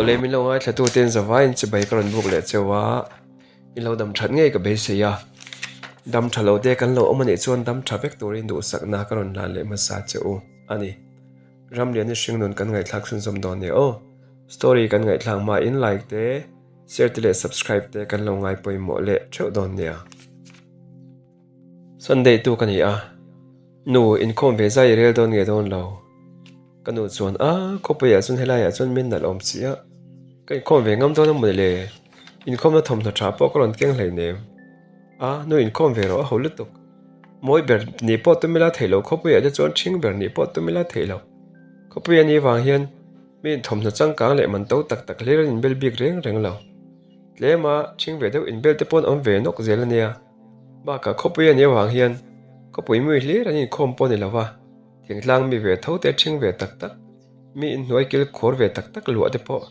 Awle min lo ngaithla tu ten zavaiin chibai ka rawn buk leh cheu a, in lo dam that ngei ka beisei a, dam tha lo te kan lo awm anih chuan dam tha vek turin duhsakna ka rawn hlan leh hmasa che u a ni. Ramliani hringnun kan ngaihthlak chhunzawm dawn nia aw. Story kan ngaihthlak hma in like te, share te leh subscribe te kan lo ngai pawimawh leh theuh dawn nia. Sunday tu ka ni a, nu inkhawm ve zai i rel dawn nge dawn lo? Ka nu chuan a, khawpui ah chuan helai ah chuan min nalh awm si a, ka inkhawm ve ngam dawn a mawni le, inkhawmna thawmhnaw tha pawh ka rawn keng hleinem. A, nu inkhawm ve rawh a ho lutuk. Mawi ber nih pawh tum ila theih loh khawpui ah te chuan ṭhing ber nih pawh tum ila theih loh. Khawpui a nih vang hian mi inthawmhnaw changkang leh man to tak tak hlir an inbel bik reng reng lo. Tlema ṭhing ve deuh inbel te paw'n awm ve nawk zel a nia. Bakah khawpui a nih avang hian khawpui mui hlir an inkhawm pawh a ni lo va, thingtlang mi ve tho te ṭhing ve tak tak, mi inhnuai kil khawr ve tak tak luah te pawh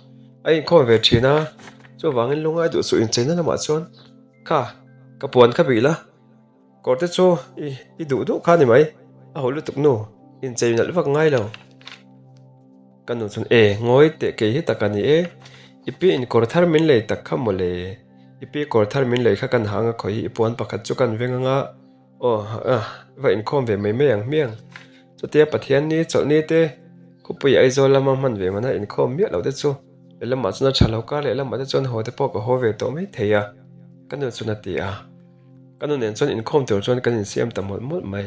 a inkhawm ve ṭhin a, chuvangin lungai duh suh incheina lamah chuan kha ka puan kha bih la. Kawr te chu i i duh duh kha ni mai, a haw lutuk nu, inchei nalh vak ngai lo. Ka nu chuan e, ngawi teh kei hi tak a ni e, i pi in kawr thar min lei tak kha mawle, i pi kawr thar min lei kha kan hang a khawi hi i puan pakhat chu kan veng anga, aw ah va inkhawm ve mai mai ang hmiang. Chutia Pathian ni chawlhni te khawpui Aizawl lama hman ve mana inkhawm miah lo te chu lehlamah chuan a tha lo kar lehlamah te chuan haw te pawh ka haw ve tawh mai thei a, ka nu chuan a ti a. Ka nu nen chuan inkhawm tur chuan kan insiam ta mawlh mawlh mai.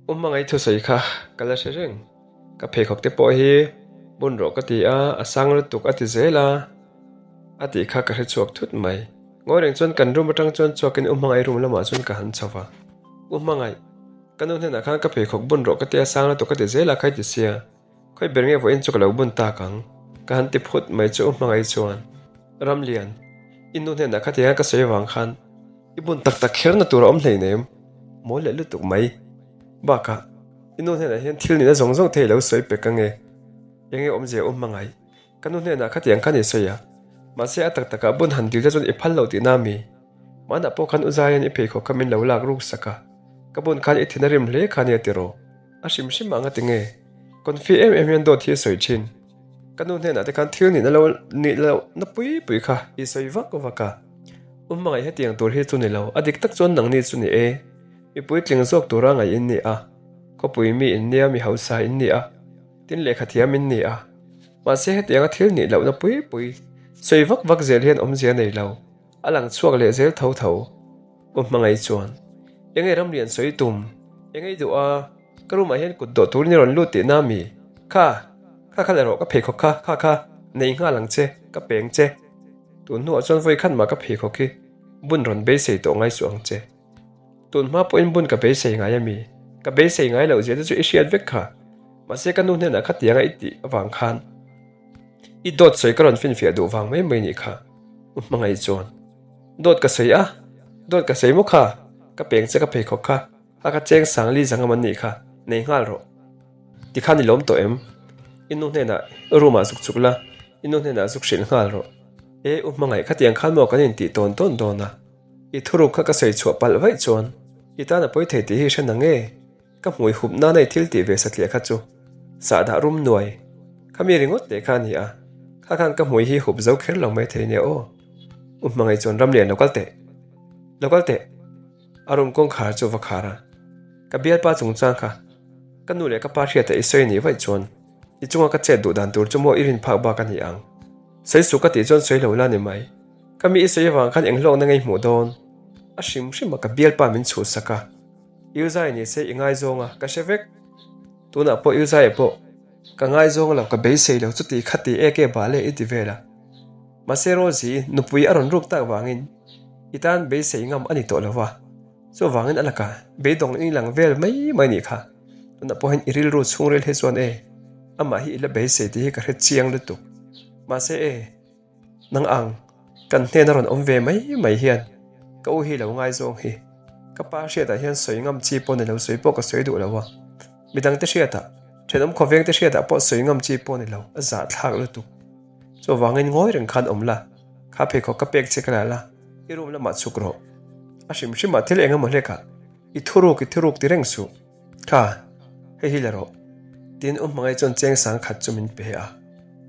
U hmangaih thusawi kha ka la hre reng. Ka pheikhawk te pawh hi bun rawh ka ti a, a sang lutuk a ti zel a, a tih kha ka hre chhuak thut mai. Ngawi reng chuan kan room atang chuan chhuakin U hmangaih room lamah chuan ka han chho va. U hmangaih, ka nu hnenah khan ka pheikhawk bun rawh ka ti a, sang lutuk a ti zel a, kha i ti sia. Khawi ber nge vawiin chu ka lo bun tak ang? Ka han ti phut mai chu hmangaih chuan, Ramlian, i nu hnenah khatianga ka sawi avang khan i bun tak tak kherna tur a awm hleinem, mawl leh lutuk mai. Bakah, i nu hnenah hian thil nihna zawng zawng thei lo sawi pek ange. Enge awmzia u hmangaih? Ka nu hnenah khatiang khan i sawi a, mahse a tak takah bun han dil te chuan i phal lo tihna mi? Manah pawh khan u Zaian i pheikhawk kha min lo lak ruk sak a, ka bun khan i thin a rim hle kha nia tiraw? A hrim hrim ang a ti nge? Confi em em hian dawt hi a sawi thin. Ka nu hnenah te khan thil nihna lo nih loh na pui pui kha i sawi vak vak a. U hmangaih hetiang tur hi chu ni lo, a dik tak chuan nangni chu ni e. Mi puitling zawk tura ngaih in ni a, khawpui mi in nia, mi hausa in ni a, tin lehkha thiam in ni a. Mahse hetianga thil nih lohna pui pui sawi vak vak zel hian awmzia nei lo. A lang chhuak leh zel tho tho. U hmangaih chuan, Enge ramrian sawi tum? Enge i duh a? Ka room ah hian kut dawh turin i rawn lut tihna mi? Kha! Kha kha leh rawh, ka pheikhawk kha, kha kha, nei nghal ang che, ka peng che. Tun hnuah chuan vawi khat mah ka pheikhawk hi bun rawn beisei tawh ngai suh ang che. Tun hma pawhin bun ka beisei ngai a mi? Ka beisei ngai loh zia te chu i hriat vek kha. Mahse ka nu hnenah khatianga i tih avang khan i dawt sawi ka rawn finfiah duh vang mai mai nih kha. U hmangaih chuan, Dawt ka sawi a, dawt ka sawi maw kha? Ka peng che ka pheikhawk kha, kha ka cheng sang li zangam an nih kha, nei nghal rawh. Tikhan i lawm tawh em? I nu hnenah i room ah zuk chuk la, i nu hnenah zuk hrilh nghal rawh. E, u hmangaih khatiang khan maw kan intih tawn tawn dawn a? I thuruk kha ka sawi chhuah palh vaih chuan i tan a pawi thei tih hi hre na nge? Ka hmui hup nana i thil tih ve satliah kha chu sahdah rum nuai kha mi ringawt teh kha a ni a, kha khan ka hmui hi hup zo kher lo mai thei nia aw. U hmangaih chuan Ramlian lo kal teh, lo kal teh. A room kawngkhar chu va khar a, ka bialpa chungchang kha ka nu leh ka pa hriata i sawi nih vaih chuan i chunga ka chet duh dan tur chu maw i rin phak bak a ni ang. Sawi suh ka tih chuan sawi lo la ni mai. Ka mi i sawi avang khan eng hlawkna ngei hmuh dawn? A hrim hrim a ka bialpa min chhuhsak a. Uzai ni se i ngaizawng a, ka hre vek. Tunah pawh Uzai pawh ka ngaizawng lo, ka beisei lo, chuti khati ek e bal e i ti vel a. Mahse Rosie nupui a rawn ruk tak vangin i tan beisei ngam a ni tawh lo va, chuvangin a lakah beidawng in lang vel mai mai nih kha. Tunah pawhin i rilru chhungril hi chuan e, amah hi i la beisei tih hi ka hre chiang lutuk. Mahse e. Nang ang, kan hnena rawn awm ve mai mai hian ka u hi lo ngaizawng hi. Ka pa hriatah hian sawi ngam chi pawh ni lo, sawi pawh ka sawi duh lo a. Midangte hriatah, thenawm khawvengte hriatah pawh sawi ngam chi pawh ni lo, a zahthlak lutuk. Chuvangin ngawi reng khan awm la, kha pheikhawk ka pek che ka la la, i room lamah chhuk rawh. A hrim hrimah thil eng emaw hlekah i thuruk i thuruk ti reng suh. Kha, hei hi la rawh. Tin u hmangaih chuan cheng sang khat chu min pe a.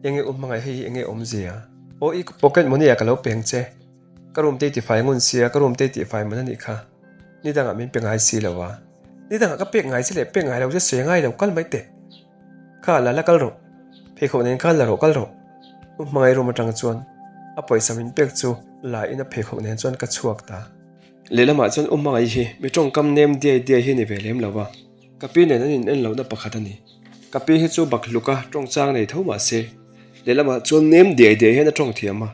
Enge u hmangaih hei hi enge awmzia? Aw i pocket money ah ka lo peng che. Ka room te i tifai ngun sia, ka room te i tihfai man a nih kha. Ni dangah min pe ngai si lo a. Ni dangah ka pek ngai che leh pek ngai lo che sawi ngai lo kal mai teh. Kha la la kal rawh. Pheikhawk nen khan la rawh kal rawh. U hmangaih room atang chuan a pawisa min pek chu la in a pheikhawk nen chuan ka chhuak ta. Lehlamah chuan u hmangaih hi mi tawngkam nem diai diai hi ni ve lem lo a. Ka pi nen an in en lohna pakhat a ni. Ka pi hi chu bak hluk a tawng chang nei tho mah se, lehlamah chuan nem diai diai hian a tawng thiam a,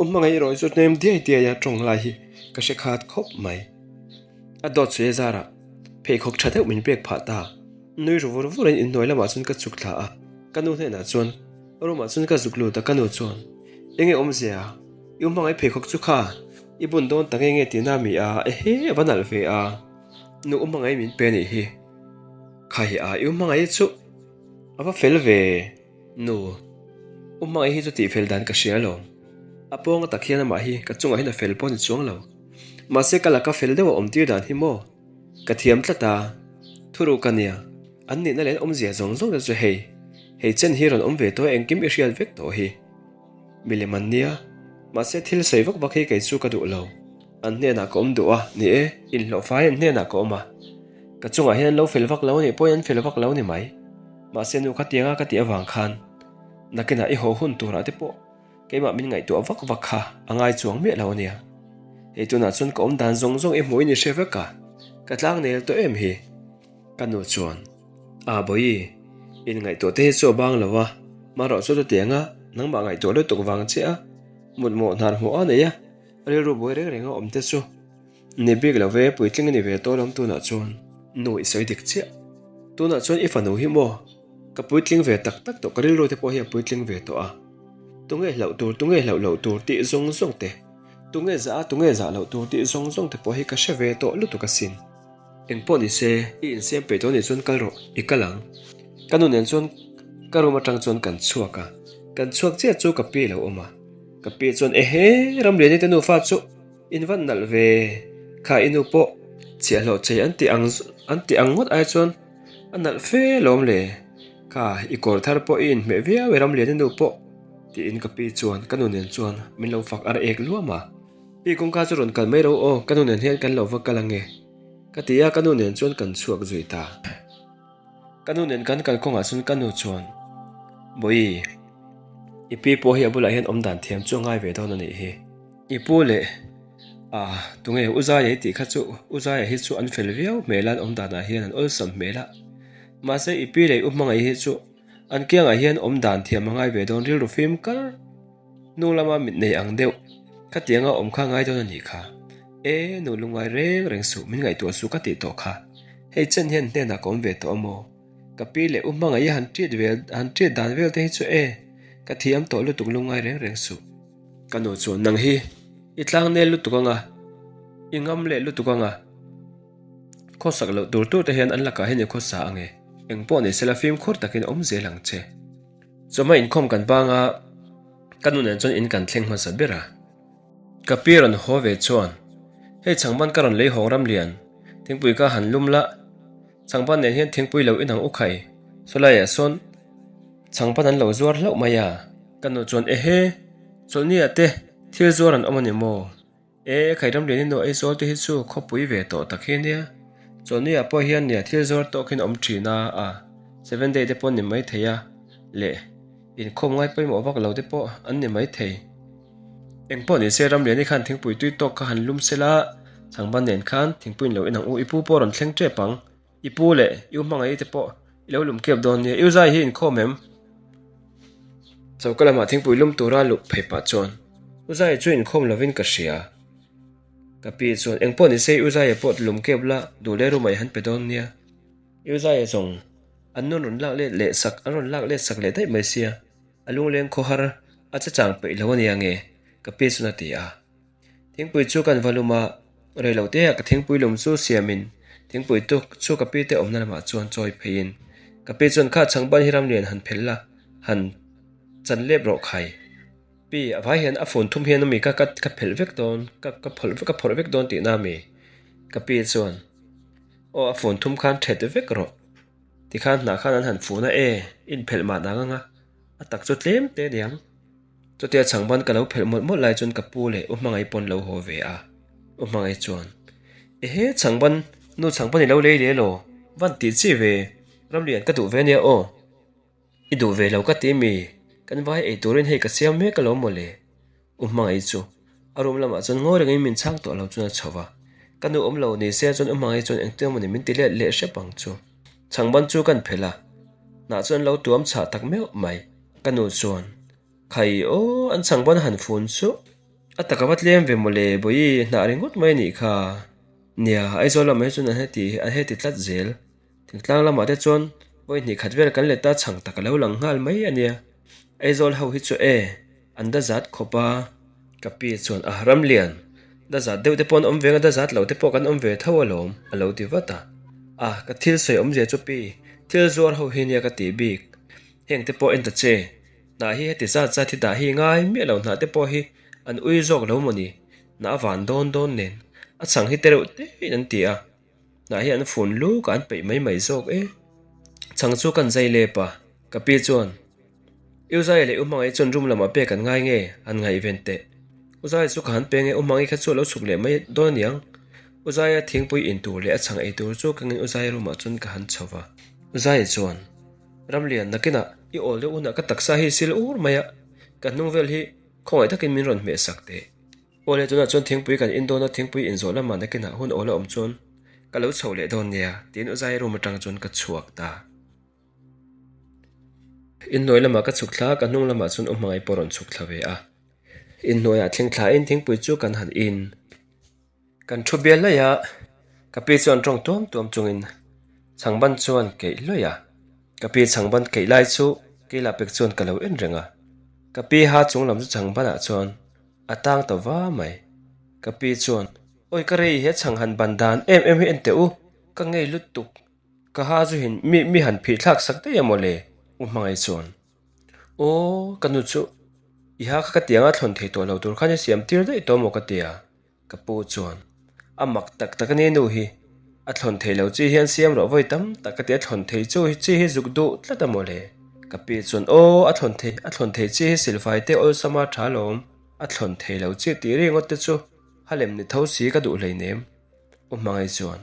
u hmangaih erawh hi chu nem diai diai a tawng lai hi ka hre khat khawp mai. A dawt sawi a zarah pheikhawk tha deuh min pek phah ta. Nui ru vur vurin inhnuai lamah chuan ka chhuk thla a, ka nu hnenah chuan room ah chuan ka zuk lut a, ka nu chuan, Enge awmzia? I u hmangaih pheikhawk chu kha i bun dawn ta nge nge tihna mi a, ehe a va nalh ve a. Nu u hmangaih min pe anih hi. Khai a, i u hmangaih chu a va fel ve. Nu, u hmangaih hi chu tih fel dan ka hria alawm. A pawnga tak hian amah hi ka chungah hian a fel pawh a ni chuang lo. Mahse ka laka fel deuh a awm tir dan hi maw? Ka thiam tlat a, thuruk ka nia. An nihna leh an awmzia zawng zawng te chu hei, hei chen hi rawn awm ve tawh a engkim i hriat vek tawh hi. Milem an nia, mahse thil sawi vak vak hi kei chu ka duh lo. An hnenah ka awm duh a, ni e, inhlawh fai an hnenah ka awm a. Ka chungah hian an lo fel vak lo a nih pawhin an fel vak lo ni mai. Mahse nu khatianga ka tih avang khan nakinah i haw hun turah te pawh keimah min ngaihtuah vak vak kha a ngai chuang miah lo a nia. Hei tunah chuan ka awm dan zawng zawng i hmuhin i hre vek a, ka tlang nel tawh em hi? Ka nu chuan, A Bawihi, in ngaihtuah te hi chu a bang lo a, hmanraw chu chutianga nangmah ngaihtuah lutuk vang chiah a, mutmawh hnar hmuh a nei a, Rilru buai reng reng a awm te chu ni bik lo ve, puitling a ni ve tawh lawm tunah chuan. Nu i sawi dik chiah. Tunah chuan i fanu hi maw? Ka puitling ve tak tak tawh, ka rilru te pawh hi a puitling ve tawh a. Tunge hlauh tur, tunge hlauh loh tur tih zawng zawng te, tunge zah a, tunge zah loh tur tih zawng zawng te pawh hi ka hre ve tawh lutuk asin. Engpawh ni se, i insiam peih tawh nih chuan kal rawh, i kal ang. Ka nu nen chuan ka room atang chuan kan chhuak a, kan chhuak chiah chu ka pi a lo awm a. Ka pi chuan ehe Ramliani te nufa chu in van nalh ve, kha i nu pawh chhiahhlawh chei an tih ang an tih ang ngawt ai chuan a nalh fe lawm le, kha i kawr thar pawh i inhmeh viau e Ramliani nu pawh tiin ka pi chuan ka nu nen chuan min lo fak ar ek luam a. Pi kawngka chu rawn kal mai ro aw, ka nu nen hian kan lo va kal ange ka ti a, ka nu nen chuan kan chhuak zui ta. Ka nu nen kan kal kawngah chuan ka nu chuan, Bawihi, i pi pawh hi a bulah hian awm dan thiam chu a ngai ve dawn a nih hi. I pu leh a, tunge U Zaia i tih kha chu, U Zaia hi chu an fel viau hmel a, an awm danah hian an awlsam hmel a. Mahse i pi leh i u hmangaih hi chu an kiangah hian awm dan thiam a ngai ve dawn rilru fim kar. Hnung lama mit nei ang deuh, khatianga awm kha ngai dawn a nih kha. E, nu lungngai reng reng suh, min ngaihtuah suh ka tih tawh kha. Hei chen hian hnenah ka awm ve tawh a maw? Ka pi leh u hmangaih i han ṭit vel, han ṭit dan vel te hi chu e, ka thiam tawh lutuk lungngai reng reng suh. Ka nu chuan, Nang hi, i tlang nel lutuk anga, i ngam leh lutuk anga, khawsak loh tur tur te hian an lakah hian i khawsa ange, engpawh ni sela fimkhur takin awm zel ang che. Chawhma inkhawm kan bang a, ka nu nen chuan in kan thleng hmasa ber a. Ka pi rawn haw ve chuan, Hei chhangban ka rawn lei hawng Ramlian, thingpui ka han lum la, chhangban nen hian thingpui lo inang u khai, sawlaiah sawn chhangban an lo zuar hlauh mai a. Ka nu chuan, Ehe, chawlhniah te thil zuar an awm a ni maw? E, Khairam Liani nu Aizawl te hi chu khawpui ve tawh tak hi nia. Chawlhniah pawh hian nia thil zawr tawk hian awm thin a, a seven day te pawh an ni mai thei a, leh inkhawm ngai pawimawh vak lo te pawh an ni mai thei. Eng pawh ni se Ramliani khan thingpui tui tawk kha han lum sela, changban nen khan thingpui in lo inang u i pu pawh rawn thleng tep ang. I pu leh i u hmangaih te pawh i lo lum kep dawn nia, i u zai hi inkhawm em? Choka lamah thingpui lum tura luh phei pah chuan u zai chu inkhawm lovin ka hria. Ka pi chuan engpawh ni se i u zaia pawh lum kep la duh leh rumah i han pe dawn nia. I u zaia zawng an nun rawn lak let leh sak an rawn lak let sak leh daih mai sia, a lungleng khawhar a che chang peih lo ania nge ka pi chuan a ti a. Thingpui chu kan va lum a, reilote ah ka thingpui lum chu siamin thingpui tuk chu ka pi te awmna lamah chuan chawi pheiin ka pi chuan kha chhangban hi ramlian han phelh la, han chan lep rawh khai. Pi, a vai hian a phone thum hian ami ka ka phelh vek dawn, ka ka phawlh ka phawrh vek dawn tihna ami? Ka pi chuan aw a phone thum khan thet vek rawh, tikhan hnah khan an han fun a e, inphelh mah dang anga. A tak chu tlem te niang. Chutia chhangban ka lo phelh mawlh mawlh lai chuan ka pu leh U Hmangaih pawn lo haw ve a. U Hmangaih chuan, Ehe chhangban, nu chhangban i lo lei leh law, van tih chi ve, Ramlian ka duh ve nia aw. I duh ve lo ka ti mi, kan vai ei turin hei ka siam mek alawm mawle. U Hmangaih chu a room lamah chuan ngawi rengin min chhang tawh lo chuan a chho va. Ka nu awm lo ni se chuan U Hmangaih chuan engtin emawni min ti let leh hrep ang chu. Chhangban chu kan phelh a, hnah chuan lo tuam chhah tak meuh mai. Ka nu chuan, Khai aw, an chhangban han fun suh. A taka va tlem ve mawle, Bawihi hnah ringawt mai a nih kha. Nia, Aizawl lamah hi chuan an heti an heti tlat zel. Thingtlang lamah te chuan vawi hnih khat vel kan let a chhang tak a lo lang nghal mai a nia. Aizawl ho hi chu e, an da zat khawp a. Ka pi chuan a Ramlian, da zat deuh te pawh an awm ve ang a, da zat lo te pawh kan awm ve tho alawm, a lo ti vat a. A, ka thil sawi awmzia chu pi, thil zuar ho hi nia ka tih bik. Heng te pawh en ta che, hnah hi heti zat zat hi dah hi ngai miah lo hnah te pawh hi an ui zawk lo maw ni, hnah a van dawn dawn nen a chhang hi tereuh tein an ti a. Hnah hi an fun luk a an peih mai mai zawk e. Chhang chu kan zai lep a, ka pi chuan, U Zai leh U Hmangaih chuan room lamah pek an ngai nge? An ngaihven teh. U Zai chu ka han peng e, U Hmangaih kha chu a lo chhuk leh mai dawn aniang. U Zaia thingpui in tur leh a chhang ei tur chu kengin U Zaia room ah chuan ka han chho va. U Zaia chuan, Ramlian, nakinah i awl deuh hunah ka taksa hi sil ur mai a, ka hnung vel hi khawngaih takin min rawn hmeh sak teh. Aw le, tunah chuan thingpui kan in dawn a, thingpui inzawh lamah nakinah hun awl a awm chuan ka lo chho leh dawn nia, tiin U Zai room atang chuan ka chhuak ta. Inhnuai lamah ka chhuk thla a, ka hnung lamah chuan U Hmangaih pawh a rawn chhuk thla ve a. Inhnuaiah thleng thlain thingpui chu kan han in. Kan thu bial laih a, ka pi chuan tawng tuam tuam chungin chhangban chuan keih lawih a. Ka pi chhangban keih lai chu keila pek chuan ka lo en reng a. Ka pi ha chung lam chu chhangbanah chuan a tang ta va mai. Ka pi chuan, Awi ka rei he chhang han ban dan em em hi en teh u, ka ngei lutuk. Ka ha chu hin mi mi han phih thlak sak daih a mawle, U Hmangaih chuan. Aw, ka nu chu i ha kha ka tiang a thlawn thei tawh lo tur khan i siam tir daih tawh maw ka tia. Ka pu chuan, A mak tak tak a ni nu hi, a thlawn thei lo chi hian siam rawh vawi tam tak ka ti a thlawn thei chu chi hi zuk duh tlat a mawle. Ka pi chuan, Aw, a thlawn thei, a thlawn thei chi hi silfai te awlsama tha lawm, a thlawn thei lo chi tih ringawt te chu halem ni tho si ka duh hleinem. U Hmangaih chuan,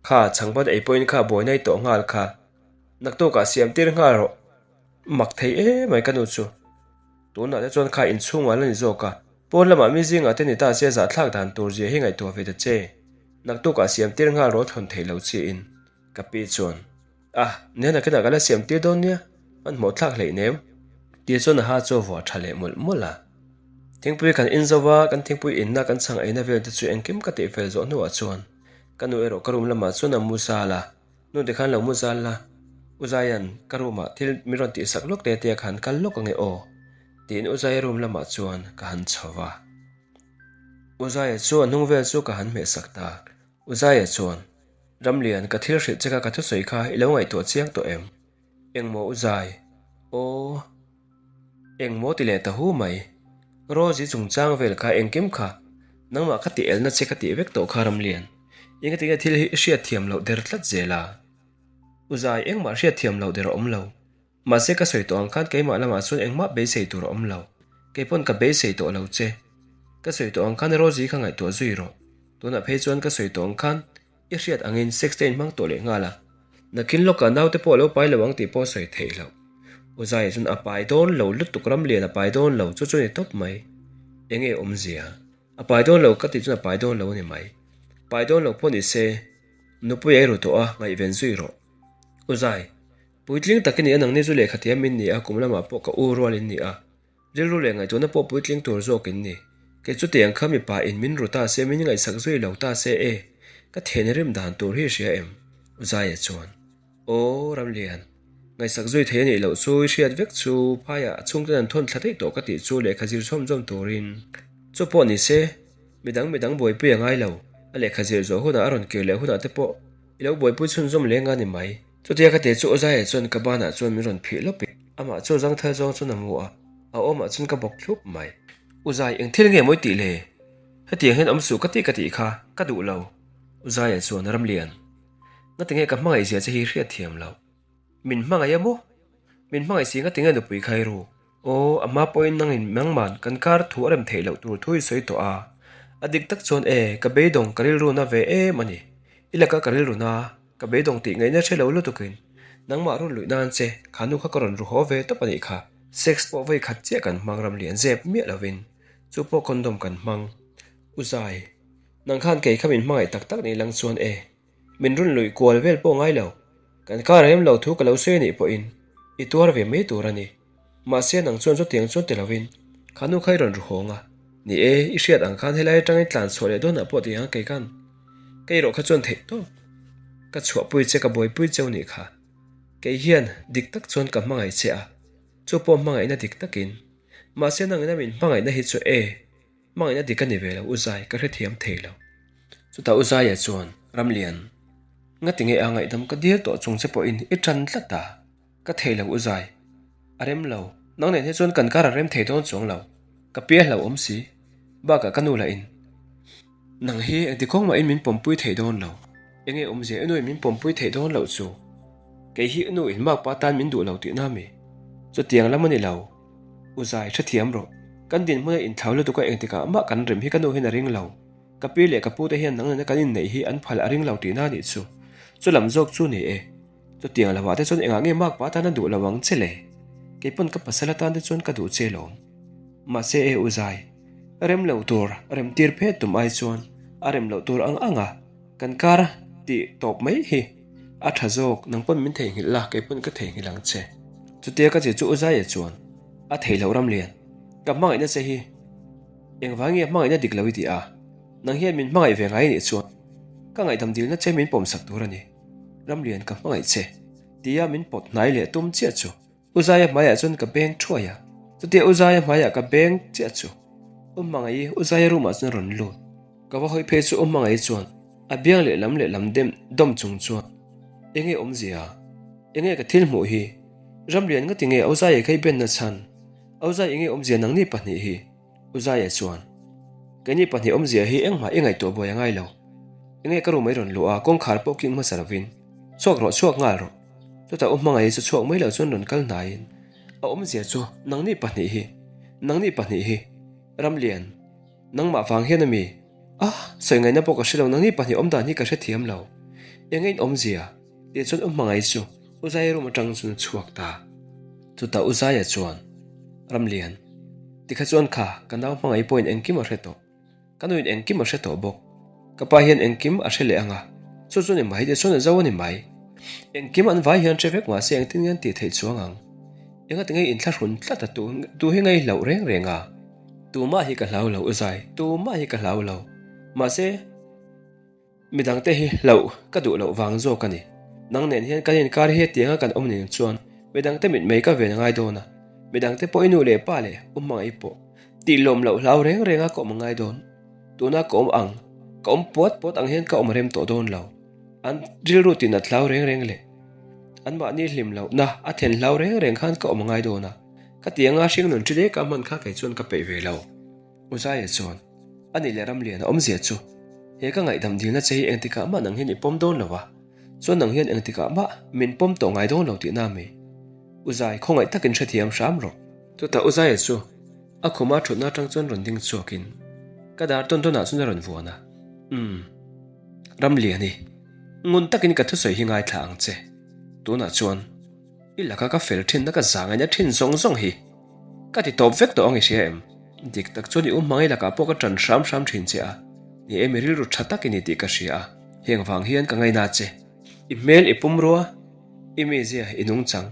Kha, chhangpat ei pawhin kha buai nai tawh nghal kha, naktukah siam tir nghal rawh, mak thei emai ka nu chu. Tunah te chuan kha inchhungah la ni zawk a, Pawn lamah mi zingah te ni ta se zahthlak dan tur zia hi ngaihtuah ve ta che. Naktukah siam tir nghal rawh thawn theih lo chiin. Ka pi chuan, Ah, nia nakinah ka la siam tir dawn nia, hmanhmawh thlak hleih nem. Ti chuan a ha chu a vuah tha leh mawlh mawlh a. Thingpui kan in zo va, kan thingpui inna kan chhang eina vel te chu engkim ka tihfel zawh hnuah chuan ka nu erawh ka room lamah chuan a mu zal a, Nu tikhan lo mu zal la, U Zaia'n ka room ah thil min rawn tihsak lawk te tia ka han kal lawk ange aw, tiin U Zaia room lamah chuan ka han chho va. U Zaia chu a hnung vel chu ka han hmehsak ta. U Zaia chuan, Ramlian, ka thil hrilh che kha ka thusawi kha i lo ngaihtuah chiang tawh em? Engmaw U Zai? Aw. Engmaw ti leh ta hu mai. Rosie chungchang vel kha engkim kha nangmah ka tih elna che ka tih vek tawh kha Ramlian. Engatinge thil hi i hriatthiam loh der tlat zel a? U Zai, engmah hriatthiam loh der a awm lo. Mahse ka sawi tawh ang khan keimah lamah chuan engmah beisei tur a awm lo. Keipawn ka beisei tawh lo che. Ka sawi tawh ang khan Rosie kha ngaihtuah zui rawh. Tunah phei chuan ka sawi tawh ang khan I hriat angin sex te inhmang tawh leh nghal a, nakin lawkah naute pawh a lo pai lo ang tih pawh a sawi theih loh. U Zaia chuan a pai dawn lo lutuk ram lian a pai dawn lo chu chu ni tawp mai. Enge awmzia? A pai dawn lo ka tih chuan a pai dawn lo a ni mai. Pai dawn lo pawh ni se, nupui a ei ru tawh a, ngaihven zui rawh. U Zai, puitling tak i ni a nangni chu lehkha thiam in ni a, kum lamah pawh ka u rual in ni a, Rilru leh ngaihtuahna pawh puitling tur zawk in ni. Kei chutiang kha mipa in min ru ta se, min ngaihsak zui lo ta se e, ka thian rim dan tur hi hria em? U Zaia chuan, Aw, Ramlian, ngaihsak zui thei a nih loh chu i hriat vek chu phaiah a chhungten an thawn thla daih tawh ka tih chu lehkha zir chhawm zawm turin. Chu pawh ni se, midang midang buaipui a ngai lo, a lehkha zir zawh hunah a rawn kir leh hunah te pawh i lo buaipui chhunzawm leng a ni mai. Chutia ka teh chu Uzaia chuan ka banah chuan min rawn phih lawp i, amah chu zangthal zawng chuan a mu a, a awmah chuan ka bawk thlup mai. Uzai, eng thil nge mawi tih le? Hetiang hian awm suh ka tih ka tih kha, ka duh lo. Uzaia chuan Ramlian, Ngatinge ka hmangaih zia che hi hriat thiam loh. Min hmangaih a maw? Min hmangaih si nga tinge nupui kha i ruk? Aw, a hma pawhin nangin nangman kan kar thu a rem theih loh tur thu i sawi tawh a. A dik tak chuan e, ka beidawng ka rilru na ve em a ni. I laka ka rilru na, ka beidawng tih ngaihna hre lo lutukin nangmah run luih nan che kha nu kha ka rawn ru haw ve tawp a nih kha. Sex pawh vawi khat chiah kan hmang ram lian zep miah lovin chu pawh condom kan hmang. U Zai, nang khan kei kha min hmangaih tak tak nih lang chuan e, Min run luih kual vel pawh ngai lo. Kan kar rem lo thu ka lo sawi anih pawhin i tuar ve mai tur a ni. Mahse nang chuan chutiang chuan ti lovin kha nu kha i rawn ru hawng a. Ni e, i hriat ang khan helai atangin tlan chhuah leh dawnah pawh ti ang kei khan ka erawh kha chuan theih tawp. Ka chhuahpui che ka buaipui cheu nih kha. Kei hian dik tak chuan ka hmangaih che a, chu pawh hmangaihna dik takin. Mahse nangin a min hmangaihna hi chu e. Hmangaihna dik a ni ve lo, U Zai, ka hrethiam thei lo. Chutah U Zaia chuan, Ramlian, ngati nge a ngaihdam ka dil tawh chung che pawhin i tan tlat a? Ka thei lo U Zai, a rem lo, nang nen hi chuan kan kar a rem thei dawn chuang lo, ka pia hlo awm si, bakah ka nu lah in nang hi engti kawng mahin min pawmpui thei dawn lo, enge awmzia i nu in min pawmpui theih dawn loh chu? Kei hi i nu in makpa tan min duh lo tihna mi? Chutiang lam a ni lo. U Zai, hrethiam rawh. Kan dinhmuna inthlau lutuk a engtikah mah kan rem hi ka nu hian a ring lo. Ka pi leh ka pu te hian nang nena kan inneih hi an phal a ring lo tihna anih chu. Chu lam zawk chu ni e. Chutiang lovah te chuan engah nge makpa atan a duh lo ang che le? Kei pawn ka pasal atan te chuan ka duh che lawm. Mahse e U Zai, rem lo tur rem tir phet tum ai chuan a rem loh tur ang ang a kan kar tih tawp mai hi a tha zawk, nang pawn min theihnghilh la, kei pawn ka theihnghilh ang che. Chutia ka che chu U Zaia chuan a thei loh Ramlian, ka hmangaihna che hi engvang nge hmangaihna dik lo i ti a, nang hian min hmangaih ve ngai anih chuan ka ngaihdam dilna che min pawmsak tur a ni, Ramlian ka hmangaih che tia min pawt hnai leh tum chiah chu. U Zaia hmaiah chuan ka beng thuai a, chutia U Zaia hmaiah ka beng chiah chu U Hmangaih U Zaia room ah chuan a rawn lut. Ka va hawi phei chu U Hmangaih chuan a biang lehlam lehlam dem dawm chung chuan Enge awmzia? Enge ka thil hmuh hi? Ramlian ngati nge U Zaia kha i benna chhan? U Zai enge awmzia nangni pahnih hi? U Zaia chuan, Keini pahnih awmzia hi engmah i ngaihtuah buai a ngai lo. Enge ka room ah i rawn luh a, kawngkhar pawh king hmasa lovin chhuak rawh chhuak nghal rawh. Chutah U Hmangaih chu chhuak mai lo chuan rawn kal hnaiin a awmzia chu nangni pahnih hi, nangni pahnih hi, Ramlian, nangmah vang hian a mi? Ah, sawi ngaihna pawh ka hre lo, nangni pahnih awm dan hi ka hrethiam lo. Enge in awmzia? Tih chuan U Hmangaih chu U Zaia room atang chuan a chhuak ta. Chutah U Zaia chuan, Ramlian, tikha chuan kha ka nau Hmangaih pawhin engkim a hre tawh. Ka nuin engkim a hre tawh bawk. Ka pa hian engkim a hre leh ang a, chu chu ni mai tih chuan a zo a ni mai. Engkim an vai hian hre vek mahse engtin nge an tih theih chuang ang? Enga ti nge inthlahrun tlat a tu tu hi ngaihloh reng reng a? Tumah hi ka hlau lo U Zai, tumah hi ka hlau lo. Mahse. Midangte hi hlauh ka duh loh vang zawk a ni. Nang nen hian kan inkar hi hetianga kan awm ning chuan midangte mitmei ka ven a ngai dawn a, midangte pawh i nu leh pa leh u hmangaih pawh tih lawm loh hlau reng renga ka awm a ngai dawn. Tuna ka awm ang, ka awm puat puat ang hian ka awm rem tawh dawn lo. An rilru tinat hlau reng reng leh anmahni hlim lohna a then hlau reng reng khan ka awm a ngai dawn a, ka ti anga hringnun ṭhi dek a hman kha kei chuan ka peih ve lo. U Zaia chuan, A nih leh Ramliana awmzia chu, he ka ngaihdam dilna che hi engtikah mah nang hian i pawm dawn lo a, chuan nang hian engtikah mah min pawm tawh ngai dawn lo tihna a mi? U Zai, khawngaih takin hrethiam hram rawh. Chutah U Zaia chu a khuma thutna atang chuan rawn ding chhuakin ka dar tawn tawnah chuan a rawn vuan a, Umm, Ramliani, ngun takin ka thusawi hi ngaithla ang che. Tunah chuan i laka ka fel thinna ka zangaina thin zawng zawng hi Ka ti tawp vek tawh ang i hria em? Dik tak chuan i u hmangaih lakah pawh ka ṭan hram hram ṭhin che a, ni e mi rilru ṭha tak i ni tih ka hria a, heng vang hian ka ngaina che. I hmel i pumrua, i mizia i nungchang,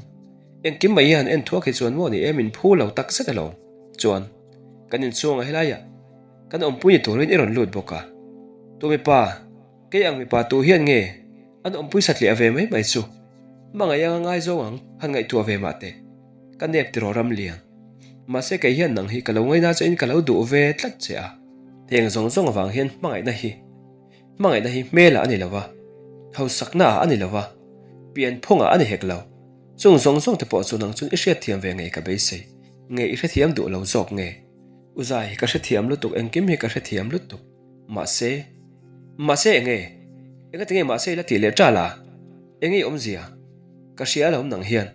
engkim mai hian en thuak hi chuan maw ni e min phu lo tak zet alawm. Chuan, kan inchhungah helaiah kan awmpui ni turin i rawn lut bawk a, tu mipa, kei ang mipa tu hian nge an awmpui satliah ve mai mai chu hmangaih anga ngaizawng ang han ngaihtuah ve mah teh. Ka nep tiraw Ramlian. Mahse kei hian nang hi ka lo ngaina che in ka lo duh ve tlat che a. Heng zawng zawng avang hian hmangaihna hi hmangaihna hi hmelah a ni lo va, hausakna ah a ni lo va, pianphungah a ni hek lo. Chung zawng zawng te pawh chu nang chuan i hriatthiam ve ngei ka beisei. Nge i hrethiam duh lo zawk nge? U Zai, ka hrethiam lutuk engkim hi ka hrethiam lutuk. Mahse, mahse enge? Engati nge mahse i la tih leh ṭal a? Enge i awmzia? Ka hria alawm nang hian.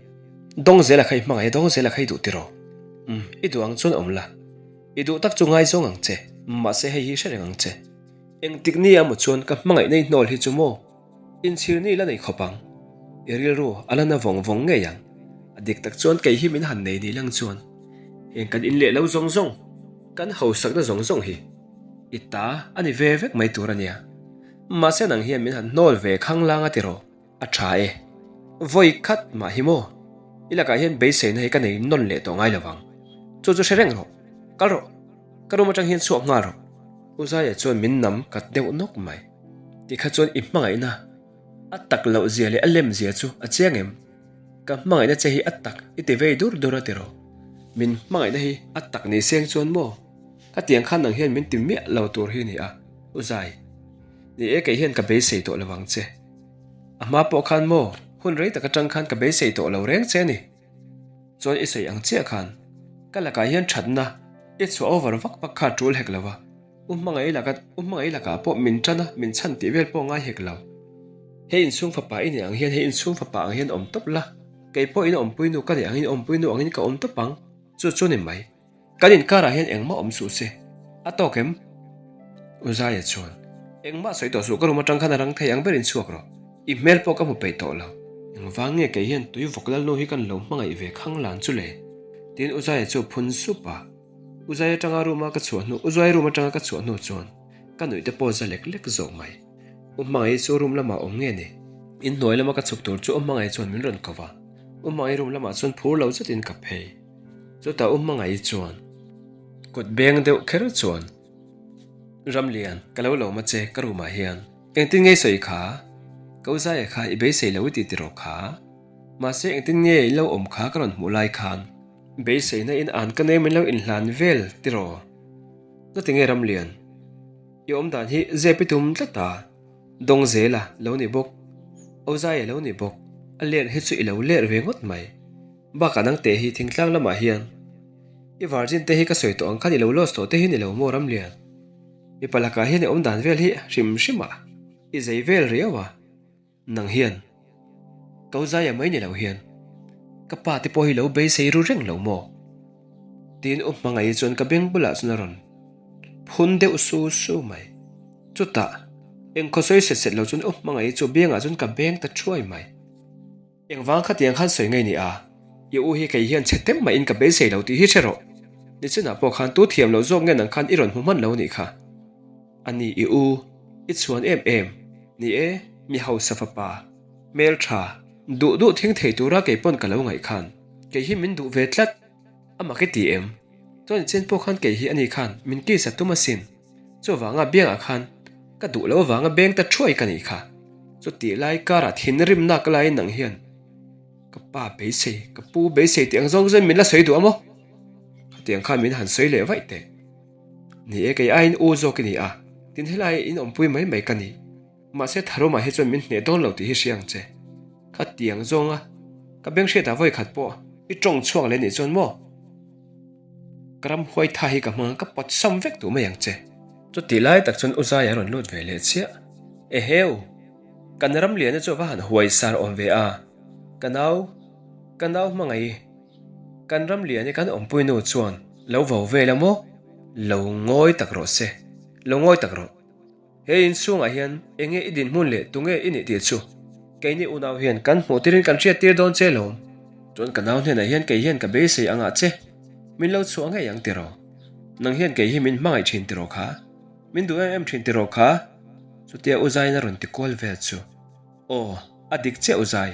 Dawng zela kha i hmangaih a, dawng zela kha i duh tiraw? Umm, i duh ang chuan awm la. I duh tak chu ngaizawng ang che, mahse hei hi hre reng ang che. Engtik ni a maw chuan ka hmangaih nei hnawl hi chu maw? Inchhir ni la nei khawp ang. I rilru a la na vawng vawng ngei ang. A dik tak chuan kei hi min han nei ni lang chuan heng kan in leh lo zawng zawng, kan hausakna zawng zawng hi i ta a ni ve vek mai tur a nia. Mahse nang hian min han hnawl ve khanglang a tiraw? A tha e. Vawi khat mah hi maw? I lakah hian beiseina hi ka nei nawn leh tawh ngai lo vang. Chu chu hre reng rawh. Kal rawh. Ka room atang hian chhuak nghal rawh. U Zaia chuan min nam kat deuh nawk mai. Tikha chuan i hmangaihna a tak loh zia leh a lem zia chu a chiang em? Ka hmangaihna che hi a tak i ti vei dur dur a tiraw? Min hmangaihna hi a tak ni seng chuan maw? Ka tiang khan nang hian min ti miah lo tur hi a ni a, U Zai. Ni e, kei hian ka beisei tawh lo ang che. A hma pawh khan maw, hun rei tak atang khan ka beisei tawh lo reng che a ni. Chuan i sawi ang chiah khan, ka lakah hian thatna i chhuah over vak vak kha a tul hek lo a, u hmangaih laka u hmangaih lakah pawh min tan a, min chhan tih vel pawh ngai hek lo. He inchhung fapa i nih ang hian he inchhung fapa ang hian awm tawp la, kei pawh in awmpui nu ka nih angin awmpui nu angin ka awm tawp ang, chu chu ni mai. Kan inkarah hian engmah awm suh se, a tawk em? U Zaia chuan, Engmah sawi tawh suh, ka room atang khan a rang thei ang berin chhuak rawh. I hmel pawh ka hmu peih tawh lo. Engvang nge kei hian tui vawk lalnu hi kan lo hmangaih ve khang lan chu le? Tiin U Zaia chu phun sup a. U Zaia atanga room a ka chhuah hnu, U Zaia room atanga ka chhuah hnu chuan ka nuih te pawh za lek lek zawk mai. U Hmangaih chu room lamah awm nge ni? Inhnuai lama ka chhuk tur chu U Hmangaih chuan min rawn ko va. U Hmangaih room lamah chuan phur lo zetin ka phei. Chutah u hmangaih chuan kut beng deuh kher chuan Ramlian ka lo lawm a che ka room ah hian engtin nge i sawi kha? Ka u Zaia kha i beisei lo i ti tiraw kha? Mahse engtin nge i lo awm kha ka rawn hmuh lai khan beiseina in an ka nei min lo inhlan vel tiraw? Ngatinge Ramlian i awm dan hi zep i tum tlat a? Dawng zela lo ni bawk, Ozaia lo ni bawk, a ler hi chu i lo ler ve ngawt mai. Bakah nang teh hi thingtlang lamah hian i virgin te hi ka sawi tawh ang khan i lo lost tawh te hi ni lo maw Ramlian? Mipa lakah hian i awm dan vel hi hrim hrim a, i zei vel riau a, nang hian ko zaia mai ni lo hian ka pa te pawh hi lo beisei ru reng lo maw? Tiin u hmangaih chuan ka beng bulah chuan a rawn phun deuh su su mai. Chutah engkhaw sawi set set lo chuan u hmangaih chu biangah chuan ka beng ta thuai mai. Engvang khatiang khan sawi ngei ni a, i u hi kei hian chhe tem maiin ka beisei lo tih hi hre rawh. Nichinah pawh khan tu thiam loh zawk nge nang khan i rawn hmu hman lo nih kha. A ni i u, i chhuan em em, ni e, mi hausa fapa, hmel tha, duh duh thing thei tura kei pawn ka lo ngaih khan kei hi min duh ve tlat. A mak i ti em? Chuan i chen pawh khan kei hi ani khan min kiss a tum asin. Chuvanga biangah khan ka duh loh avanga beng ta thuai ka nih kha. Chutih lai karah thinrimna ka laiin nang hian ka pa beisei, ka pu beisei tih ang zawng zawngin min la sawi duh a maw? Khatiang khan min han sawi leh vaih teh. Ni e, kei aiin u zawk i ni a, tin helai in awmpui mai mai ka ni. Mahse Tharuma hi chuan min hneh dawn lo tih hi hria ang che. Khatiang zawnga ka beng hriatah vawi khat pawh i tawng chhuak leh nih chuan maw? Ka ram huai tha hi ka hmang ka pawt sam vek duh mai ang che. Chutih lai tak chuan U Zaia a rawn lut ve leh chiah. Eheu! Kan ram liana chu a va han huai sar awm ve a. Ka nau, ka nau hmangaih, kan ram lian hi kan awmpui nu chuan lo vo vel a maw? Lo ngawi tak rawh se, lo ngawi tak rawh. He inchhungah hian enge i dinhmun leh tunge i nih tih chu keini unau hian kan hmuh tirin kan hriat tir dawn che lawm. Chuan ka nau hnenah hian kei hian ka beisei angah che min lo chhuah ngei ang tiraw? Nang hian kei hi min hmangaih thin tiraw kha? Min duh em em thin tiraw kha? Chutia U Zaiin a rawn ti kual vel chu. Aw, a dik chiah U Zai.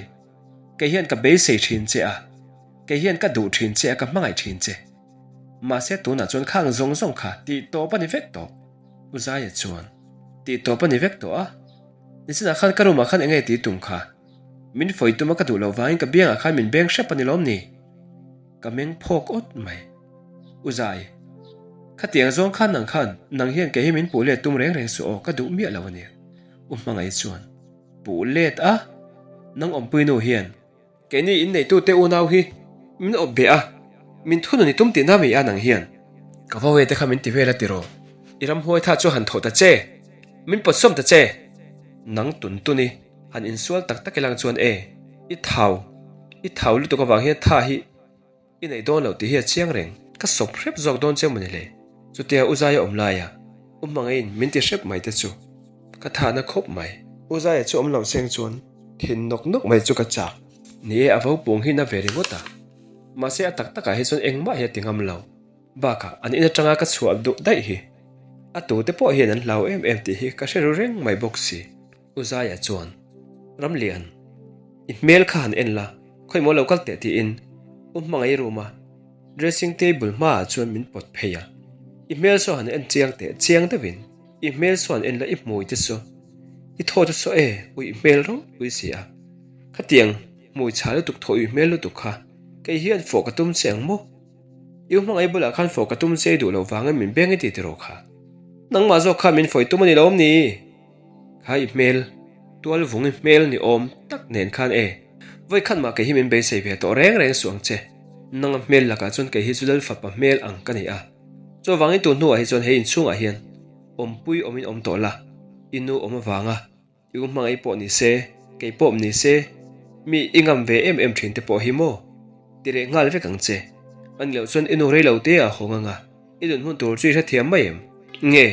Kei hian ka beisei thin che a, kei hian ka duh thin che a ka hmangaih thin che. Mahse tunah chuan khang zawng zawng kha tih tawp a ni vek tawh. U Zaia chuan, Tih tawp a ni vek tawh a, nichinah khan ka room ah khan enge tih tum kha? Min fawi tum a ka duh loh vangin ka biangah khan min beng hrep a ni lawm ni? Ka meng phawk awt mai. U Zai, khatiang zawng khan nang khan nang hian kei hi min puh let tum reng reng suh aw ka duh miah lo a ni. U Hmangaih chuan, Puh let a? Nang awmpui nu hian Keini inneitute unau hi min awp beh a, min thunun i tum tihna mai a nang hian. Ka va wete kha min ti vel a tiraw? I ramhuai tha chu han thawh ta che, min pawt sawm ta che. Nang tun tun i han insual tak tak ilang chuan e, i thau. I thau lutuk avang hian tha hi i neih dawn loh tih hi a chiang reng. Ka sawp hrep zawk dawn che mawni le? Chutia U Zaia awm laia U Hmangaiin min ti hrep mai te chu ka thahna khawp mai. U Zaia chu awm lo seng chuan thin nawk nawk mai chu ka chak. Ni e, a vo pung hi na ve ringawt a. Mahse a tak takah hi chuan engmah hi a ti ngam lo. Bakah an in atanga ka chhuah duh daih hi a tute pawh hian an hlau em em tih hi ka hre ru reng mai bawk si. U Zaia chuan, Ramlian, i hmel kha han en la, khawi maw lo kal teh tiin U Hmangaih room a dressing table hmaah chuan min pawt phei a. I hmel saw han en chiang teh chiang deuhin i hmel saw han en la i hmui te chu i thaw te saw e uih hmel ropui si a. Khatiang hmui chhah lutuk thaw uih hmel lutuk kha kei hian fawh ka tum che ang maw? I u hmangaih bulah khan fawh ka tum che i duh loh vangin min beng i ti tiraw kha? Nangmah zawk khan min fawih tum a ni lo awm ni? Kha i hmel, tual vung i hmel ni awm tak nen khan e, vawi khat mah kei hi min beisei ve tawh reng reng suh ang che. Nanga hmel lakah chuan kei hi chu Lalfapa hmel ang ka ni a. Chuvangin tun hnuah hi chuan he inchhungah hian awmpui awmin awm tawh la, i nu awm avanga I u hmangaih pawh ni se, kei pawh ni se, mi i ngam ve em em thin te pawh hi maw? Ti leh nghal vek ang che. A ni loh chuan i nu rei lo te a hawng anga, i nun hmun tur chu i hrethiam mai em? Nge,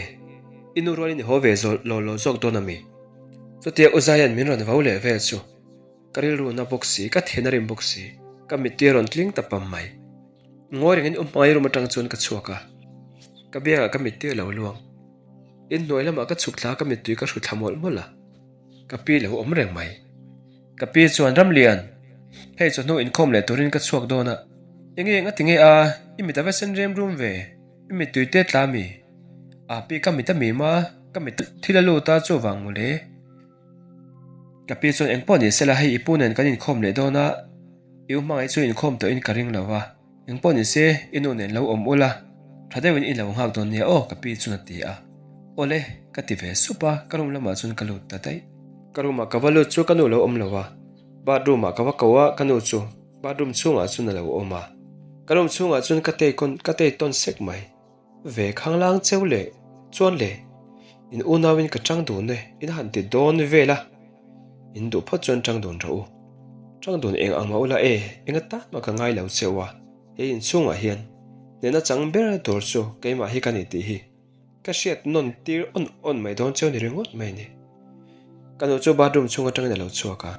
i nu rualin i haw ve zawh lo lo zawk dawn ami? Chutia U Zaia'n min rawn vo leh vel chu ka rilru na bawk si, ka then a rim bawk si, ka mittui a rawn tling ta pam mai. Ngawi rengin U Hmangaih room atang chuan ka chhuak a, ka biangah ka mittui a lo luang. Inhnuai lamah ka chhuk thla ka mittui ka hru thla mawlh mawlh a, ka pi lo awm reng mai. Ka pi chuan, Ramlian, hei chawhnu inkhawm leh turin ka chhuak dawn a, enge eng a ti nge a, i mit a va sen rem rum ve, i mittui te tla mi? A pi ka mit a mim a, ka mit thil a lut a chuvang mawle. Ka pi chuan, Engpawh ni sela hei i pu nen kan inkhawm leh dawn a, i u hmangaih chu inkhawm tawhin ka ring lo a. Engpawh ni se, i nu nen lo awm ula, tha deuhin i lo nghak dawn nia aw, ka pi chuan a ti a. Awle, ka ti ve sup a, ka room lamah chuan ka lut ta daih. Ka room ah ka va lut chu ka nu lo awm lo a, bathroom ah ka va ko a, ka nu chu bathroom chhungah chuan a lo awm a. Ka room chhungah chuan ka tei kawn ka tei tawn sek mai. Ve khanglang cheu leh chuan le, in unauin ka chang dun e, in han ti dawn vel a, in duh phawt chuan chang dun rawh u. Chang dun eng ang mah ula e, enga tan mah ka ngai lo cheu a, he inchhungah hian hnehna chang ber tur chu keimah hi ka ni tih hi ka hriat nawn tir awn awn mai dawn cheu ni ringawt mai ni. Ka nu chu bathroom chhung atangin a lo chhuak a,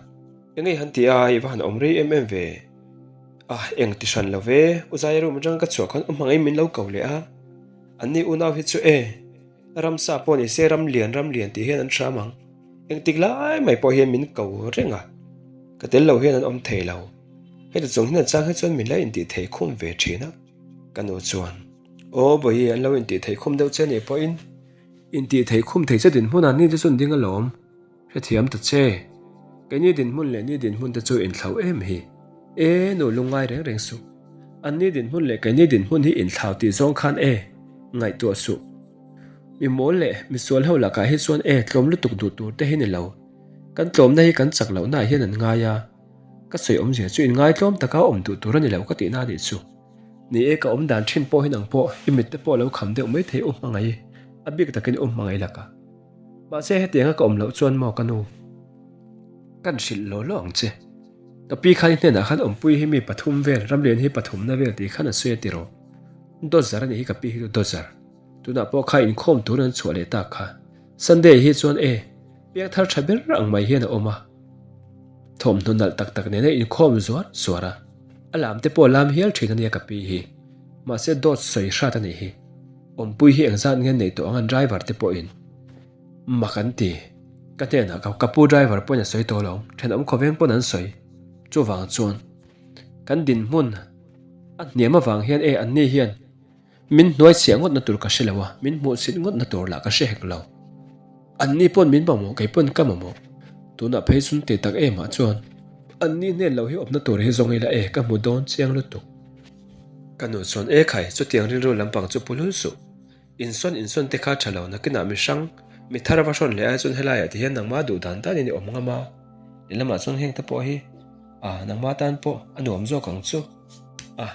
Engei han ti a, i va han awm rei em em ve. A, eng ti hran lo ve, U Zaia room atanga ka chhuah khan u hmangaih min lo ko leh a, anni unau hi chu e, ramsa pawh ni se ram lian ram lian tih hian an hram ang, engtik lai mai pawh hian min ko reng a, ka tel lo hian an awm thei lo, heti chung hian a chang hi chuan min la intih thei khum ve thin a, ka nu chuan, Aw Bawihi an lo intih thei khum deuh che nih pawhin intih thei khum thei che dinhmun ah ni te chu an ding alawm. Hrethiam ta che. Keini dinhmun leh ni dinhmun te chu inthlau em hi? E, nu lungngai reng reng suh. An ni dinhmun leh keini dinhmun hi inthlau tih zawng khan e, ngaihtuah suh. Mi mawl leh misual ho lakah hi chuan e, tlawm lutuk duh tur te hi ni lo. Kan tlawmna hi kan chak lohnaah hian an ngai a. Ka sawi awmzia chu inngai tlawm taka awm duh tur a ni lo ka tihna a nih chu. Ni e, ka awm dan thin pawh hi nang pawh i mit te pawh lo kham deuh maithei u hmangaih, a bik takin u hmangaih lakah. Mahse hetianga ka awm loh chuan maw ka nu? Kan hrilh law law ang che. Ka pi khan i hnenah khan awmpui hi mi pathum vel, ramlian hi pathumna vel tih khan a sawi a ti rawh. Dawzar a nih hi ka pi hi chu dawzar. Tunah pawh kha inkhawm turin an chhuah leh tak kha. Sunday hi chuan e, piangthar tha ber ang mai hian a awm a. Thawmhnaw nalh tak tak nena inkhawm zuar zuar a. A lam te pawh lam hial thin a nia ka pi hi. Mahse dawt sawi hrat a nih hi. Awmpui hi engzat nge neih tawh ang an driver te pawhin mak an ti. Ka hnenah ka ka pu driver pawhin a sawi tawh lo, thenawm khawveng pawn an sawi. Chuvang chuan kan dinhmun a hniam avang hian e anni hian min hnuai chhiah ngawtna tur ka hre lo a, min hmuhsit ngawtna tur lah ka hre hek lo. Anni pawn min mamawh kei pawn ka mamawh. Tunah phei chun ti tak emah chuan anni hnen lo hi awmna tur hi zawng ila e ka hmu dawn chiang lutuk. Ka nu chuan, E khai, chutiang rilru lampang chu pu lul suh. Insawn insawn te kha tha lo, nakinah mi hrang, mi thar va hrawn leh ai chuan helaiah ti hian nangmah duh dan danin i awm ngam a. Lehlamah chuan heng te pawh hi, a, nangmah tan pawh a nuam zawk ang chu. A,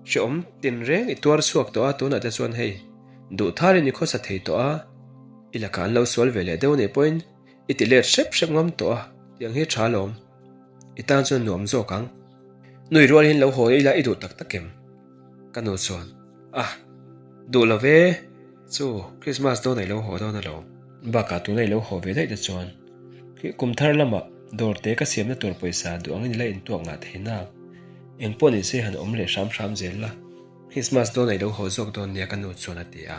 hrehawm tinreng i tuar chhuak tawh a, tunah te chuan hei, duh tharin i khawsa thei tawh a, i lakah an lo sual ve leh deuh anih pawhin i ti let hrep hrep ngam tawh a, tiang hi tha lawm. I tan chuan nuam zawk ang. Nui rual hian lo haw ila i duh tak tak em? Ka nu chuan, Ah, duh lo ve, chu Christmas dawn ah i lo haw dawn alawm. Bakah tuna i lo haw ve daih te chuan kum thar lamah dawr te ka siamna tur pawisa duh angin i la intuak ngah thei nak. Eng pawh ni se han awm leh hram hram zel la, Christmas dawn ah i lo haw zawk dawn nia ka nu chuan a ti a.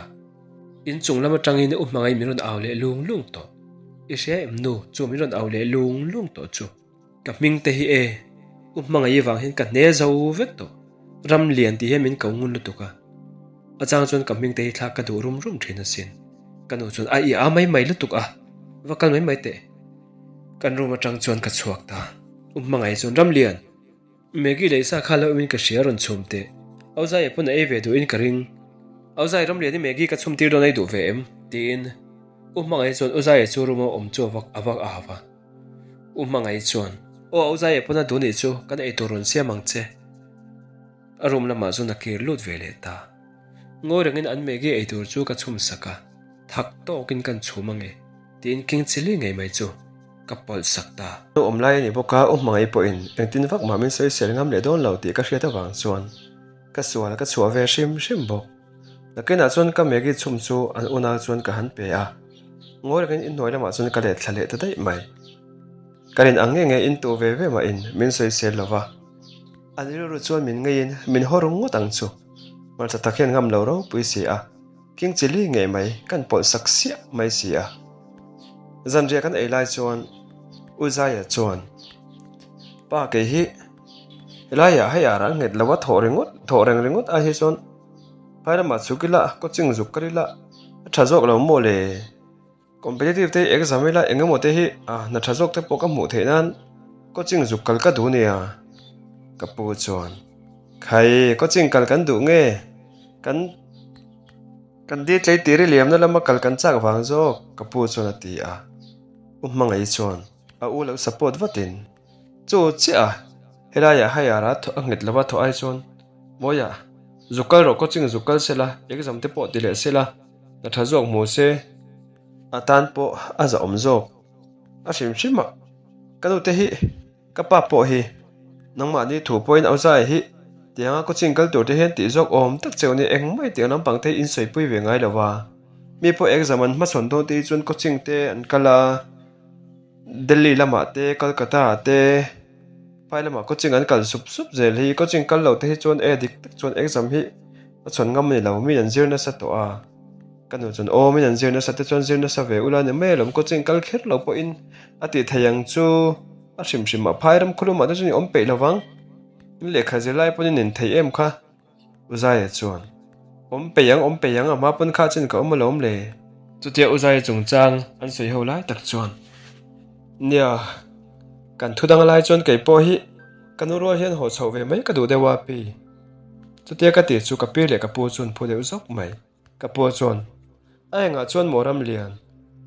In chung lam atangin u hmangaih min rawn au leh lung lung tawh. I hria em nu, chu min rawn au leh lung lung tawh chu. Ka hming te hi e, u hmangaih vang hian ka hne zo vek tawh. Ram lian tih hian min ko ngun lutuk a. A chang chuan ka hming te hi thlak ka duh rum rum thin asin. Ka nu chuan a i a mai mai lutuk a, va kal mai mai teh. Kan room atang chuan ka chhuak ta. U hmangaih chuan Ram lian! Maggie leh Isa kha lo awmin ka hria rawn chhum teh. Auzaia pawn a ei ve duhin ka ring. Auzai Ramliani Maggie ka chhum tir dawn ei duh ve em? tiin U Hmangaih chuan Uzaia chu room a awm chu a vak a vak a va. U Hmangaih chuan, Aw Auzaia pawn a duh nih chu kan eitur rawn siam ang che. A room lamah chuan a kir lut ve leh ta. Ngawi rengin an Maggie eitur chu ka chhum sak a, thak tawkin kan chhum ange tiin king chili ngei mai chu. Ka pawlh sak ta. Nu awm lai a ni bawk a, u hmangaih pawhin engtin vak mah min sawisel ngam leh dawn lo tih ka hriat avang chuan ka sual ka chhuah ve hrim hrim bawk. Nakinah chuan ka Maggie chhum chu an unau chuan ka han pe a, ngawi rengin inhnuai lamah chuan ka let thla leh ta daih mai. Ka rin ang nge nge in tu ve ve mahin min sawisel lo va, an rilru chuan min ngeiin min haw ru ngawt ang chu. Hmarcha tak hian ngam lo ropui si a. King chili ngei mai kan pawlh sak siah mai si a. Zanriah kan ei lai chuan U Zaia chuan, Pa kei hi helaiah hei ah rah nghet lo a thawh ringawt thawh reng ringawt ai hi chuan phai lamah chhuk ila coaching zuk kar ila a tha zawk lo maw le? Competitive te hi exam ila eng emaw te hi a hna tha zawk te pawh ka hmuh theih nan coaching zuk kal ka duh nia ka pu chuan khai coaching kal kan duh nge kan kan di tlei tir i liamna lama kal kan chak vang zawk ka pu chuan a ti a u hmangaih chuan a u lo support vatin chu chiah a helaiah higher a a nghet lova thawh ai chuan mawiah zuk kal rawh coaching zuk kal sela exam te pawh ti leh sela. Hna tha zawk hmu se a tan pawh a zahawm zawk a hrim hrim a, ka nute hi ka pa pawh hi nangmahni thu pawhin au zai hi tianga coaching kal tur te hian tih zawk awm tak cheu nia engmah tiang lampang te hi in sawipui ve ngai lo va, mi pawh exam an hmachhawn dawn te hi chuan coaching te an kal a. Delhi lamah te Kolkata ah te phai lamah coaching an kal sup sup zel hi coaching kal lo te hi chuan e dik tak chuan exam hi a chhawn ngam a ni lo min an zir nasa tawh a ka nu chuan aw min an zir nasa te chuan zir nasa ve ula ni mai alawm coaching kal kher lo pawhin a tih thei ang chu a hrim hrim ah phai ram khulumah te chuan i awm peih lo vang in lehkha zir lai pawhin in thei em kha. Uzaia chuan, Awm peih ang, awm peih ang, a hma pawn kha chin ka awm alawm le. Chutia Uzaia chungchang an sawi ho lai tak chuan, Nia, kan thu dang lai chuan kei pawh hi ka nu rual hian haw chhoh ve mai ka duh deuh a, pi. Chutia ka tih chu ka pi leh ka pu chuan phu deuh zawk mai. Ka pu chuan, A engah chuan maw Ramlian,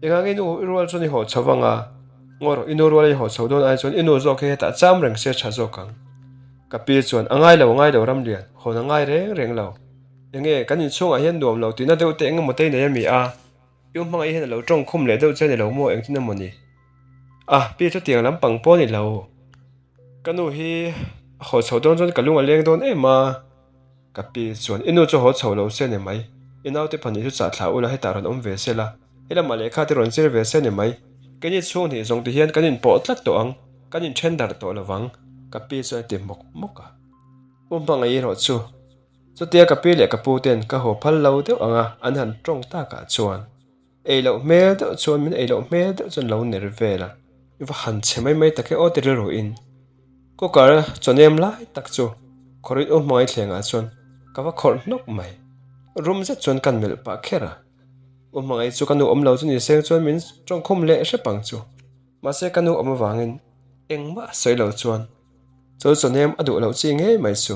engah nge i nu i rual chuan i haw chho vang a? Ngaw rawh, i nu ruala i haw chho dawn ai chuan i nu zawk hi hetah cham reng se tha zawk ang. Ka pi chuan, A ngai lo, a ngai lo Ramlian, hawn a ngai reng reng lo. Enge, kan inchhungah hian nuam lo tihna deuh te engemaw te i nei a mi a? I u hmangaih hian a lo tawng khum leh deuh che a ni lo maw, engtin emaw ni? A, pi chutiang lampang pawh a ni lo. Ka nu hi a haw chho dawn chuan ka lung a leng dawn em a. Ka pi chuan, I nu chu haw chho lo se ni mai. I naute pahnih chu chah thlah ula hetah rawn awm ve se la. He lamah lehkha te rawn zir ve se ni mai. Keini chhung hnih zawng ti hian kan inpawh tlat tawh ang, kan inthen darh tawh lo vang, ka pi chuan a ti hmawk hmawk a. U hmangaih erawh chu chutia ka pi leh ka pu ten ka haw phal lo deuh anga an han tawng takah chuan Ei loh hmel deuh chuan min ei loh hmel deuh chuan lo ner vel a, i va han chhe mai mai tak e aw ti rilru in cooker chaw nem lai tak chu khawrh in u hmangaih thleng ah chuan ka va khawrh hnawk mai, rum zet chuan kan melh pah kher a, u hmangaih chu ka nu awm lo chu ni seng chuan min tawngkhum leh hrep ang chu, mahse ka nu awm avangin engmah sawi lo chuan chu chaw nem a duh loh chi ngei mai chu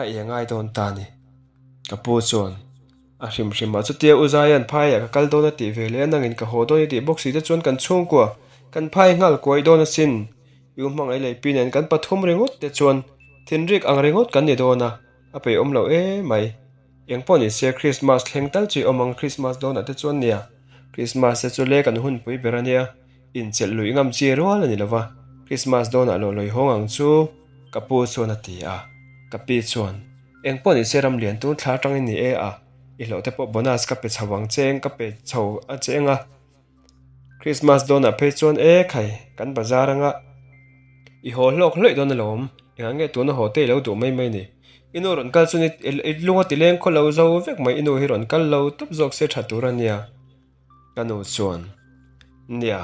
a ei a ngai dawn ta ni, ka pu chuan. A hrim hrim ah chutia U Zaia'n phaiah ka kal dawn a tih ve leh a nangin ka haw dawn i tih bawk si te chuan kan chhungkua kan phai nghal kuai dawn asin. I u hmangaih lei pi nen kan pathum ringawt te chuan thinrik ang ringawt kan ni dawn a, a peihawm lo e mai. Eng pawh ni se Christmas thleng tal chu i awm ang Christmas dawnah te chuan nia. Christmas te chu le kan hunpui ber a nia, inchelh luih ngam chi rual a ni lova, Christmas dawnah lawh lawi hawng ang chu. Ka pu chuan a ti a. Ka pi chuan, Eng pawh ni se ramlian tun thla atangin ni e a, i hlawh te pawh bonus ka pe chho ang cheng ka pe chho a cheng a. Christmas dawnah phei chuan e khai kan bazar anga i haw hlawk hlawih dawn alawm, engah nge tuna haw te i lo duh mai mai ni. I nu rawn kal chuan i lung a ti leng khaw lo zo vek mai, i nu hi rawn kal lo tawp zawk se tha tur a nia. Ka nu chuan, Nia,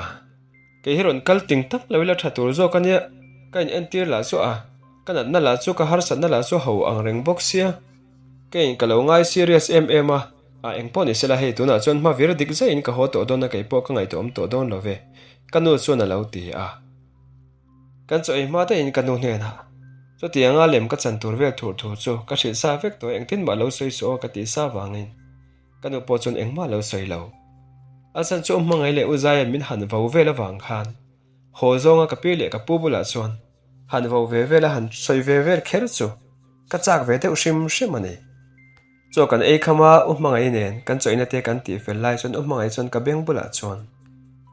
kei hi rawn kal ting tak lo ila tha tur zawk a nia, ka in entir lah chu a, ka natna lah chu ka harsatna lah chu ho ang reng bawk sia, ka in ka lo ngai serious em em a, a engpawh ni sela hei tunah chuan hma vir dik zaiin ka haw tawh dawn a kei pawh ka ngaihtuah awm tawh dawn lo ve, ka nu chuan a lo ti a. Kan chaw ei hma daihin ka nu hnenah, Chutianga lem ka chan tur vel thur thu chu ka hrilh sa vek tawh engtin mah lo sawi suh aw ka tih sa vangin, Ka nu pawh chuan engmah lo sawi lo. A chhan chu Hmangaih leh U Zaia'n min han vo vel avang khan haw zawnga ka pi leh ka pu bulah chuan han vo ve vel a han sawi ve vel kher chu ka chak ve deuh hrim hrim a ni. Chaw kan ei kham a, U Hmangaih nen kan chawihna te kan tih fel lai chuan U Hmangaih chuan ka beng bulah chuan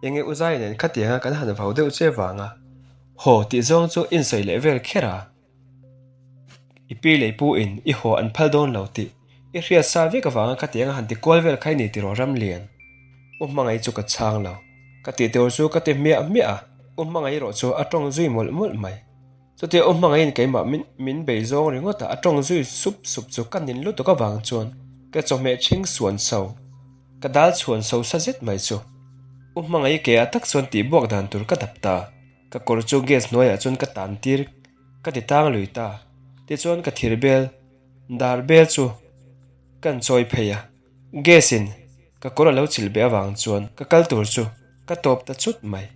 enge U Zaia nen khatianga kan han vo deuh che vanga haw tih zawng chu insawi leh vel kher a. I pi leh i pu in i haw an phal dawn lo tih i hriat sa vek avanga khatianga han ti kual vel kha i ni tiraw Ramlian? U Hmangaih chu ka chhang lo. Ka tih tur chu ka ti hmiah hmiah a, U Hmangaih erawh chu a tawng zui mawlh mawlh mai. Chutia U Hmangaihin keimah min min bei zawng ringawt a, a tawng zui sup sup chu ka nin lutuk avang chuan ka chawhmeh chhing suan so, ka dal chhuan so sa zet mai chu U Hmangaih ke ah tak chuan tihbuak dan tur ka dap ta. Ka kawr chu gas hnuaiah chuan ka tan tir ka ti tang lui ta. Tichuan ka thir bel, dar bel chu kan chawi phei a. Gas in ka kawr a lo chilh beh avang chuan ka kal tur chu ka tawp ta chut mai.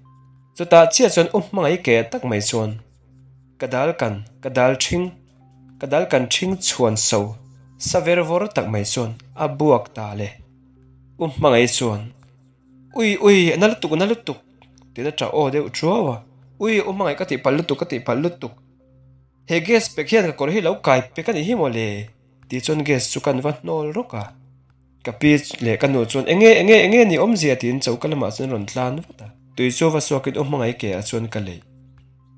Chutah chiah chuan u hmangaih ke tak mai chuan ka dal kan, ka dal ṭhing, ka dal kan ṭhing chhuan so sa ver vawr tak mai chuan a buak ta le. U hmangaih chuan. Ui ui, a na lutuk, a na lutuk, tiin a ṭah aw deuh ṭuau a. Ui, u hmangaih ka tih palh lutuk, ka tih palh lutuk. He gas pek hian ka kawr hi lo kai pek a nih hi maw le? Tih chuan gas chu kan va hnawl rawk a. Ka pi leh ka nu chuan enge, enge, enge ni awmzia tiin choka lamah chuan rawn tlan vat a. Tui chu va suakin u hmangaih ke ah chuan ka leih.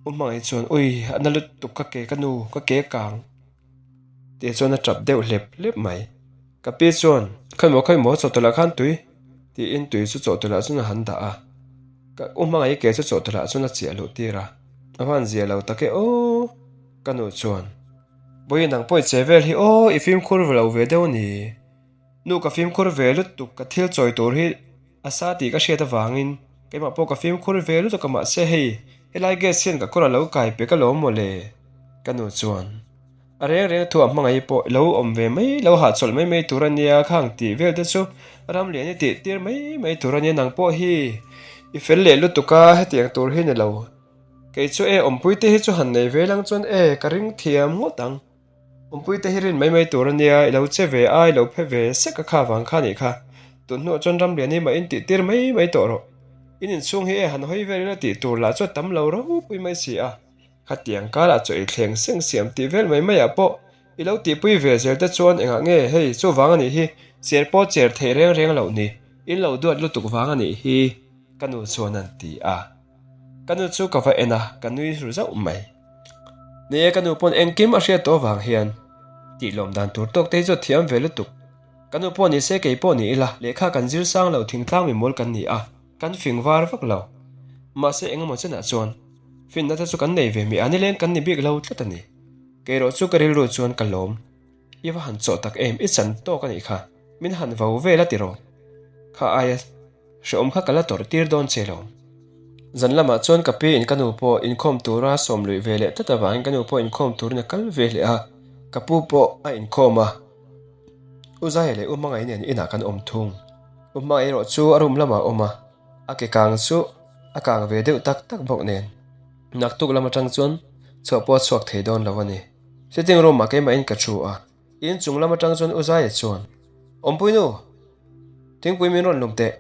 U hmangaih chuan ui, a na lutuk ka ke ka nu, ka ke kang. Tih chuan a tap deuh hlep hlep mai. Ka pi chuan, Khawimaw khawimaw chawhtawlh ah khan tui? tiin tui chu chawhtawlh ah chuan a han dah a. Ka u hmangaih ke chu chawhtawlh ah chuan a chiah luh tir a. A van zia lo tak e aw! Ka nu chuan, Bawihi nang pawh i che vel hi aw, i fimkhur lo ve deuh a ni. Nu ka fimkhur ve lutuk, ka thil chawi tur hi A sa tih ka hriat avangin keimah pawh ka fimkhur ve lutuk a mahse hei helai gas hian ka kawr a lo kai pek alawm maw le? Ka nu chuan a reng reng thu a hmangaih pawh lo awm ve mai lo hahchawlh mai mai tur a nia khang tih vel te chu ram lian i tih tir mai mai tur a nia nang pawh hi i fel leh lutuk a hetiang tur hi ni lo kei chu e awmpui te hi chu han nei ve lang chuan e ka ring thiam ngawt ang. Awmpuite hi rin mai mai tur a nia, i lo che ve a, i lo phe ve sek a kha vang kha nih kha. Tun hnuah chuan Ramliani mah in tih tir mai mai tawh rawh. In inchhung hi e han hawi vel ila tih tur lah chu a tam lo ropui mai si a. Khatiang karah chaw ei thleng seng siam tih vel mai maiah pawh i lo tihpui ve zel te chuan engah nge hei chuvang a nih hi cher pawh cher theih reng reng loh ni, in lo duat lutuk vang a nih hi ka nu chuan an ti a. Ka nu chu ka va en a, ka nui ru zauh mai. Ni e, ka nu pawn engkim a hriat tawh avang hian tih lawm dan tur tawk te hi chu a thiam ve lutuk. Ka nu pawh ni se kei pawh ni ila, lehkha kan zir sang lo thingtlang mimawl kan ni a, kan fing var vak lo. Mahse engemaw chenah chuan finna te chu kan nei ve mi a, nileng kan ni bik lo tlat a ni. Kei erawh chu ka rilru chuan ka lawm. I va han chawh tak em, i chan tawk a nih kha, min han vo vel a tiraw? Kha aia. Hrehawm kha ka la tawrh tir dawn che lo. Zan lamah chuan ka pi in ka nu pawh inkhawm tura sawm luih ve leh tlat avangin ka nu pawh inkhawm turin a kal ve leh a, ka pu pawh a inkhawm a. U Zaia leh U Hmangaih nen inah kan awm thung. U Hmangaih erawh chu a room lamah a awm a, a ke kang chu a kang ve deuh tak tak bawk nen. Naktuk lam atang chuan chhuah pawh a chhuak thei dawn lo a ni. Sitting room ah keimahin ka thu a. In chung lam atang chuan U Zaia chuan, Awmpui nu, thingpui min rawn lum teh.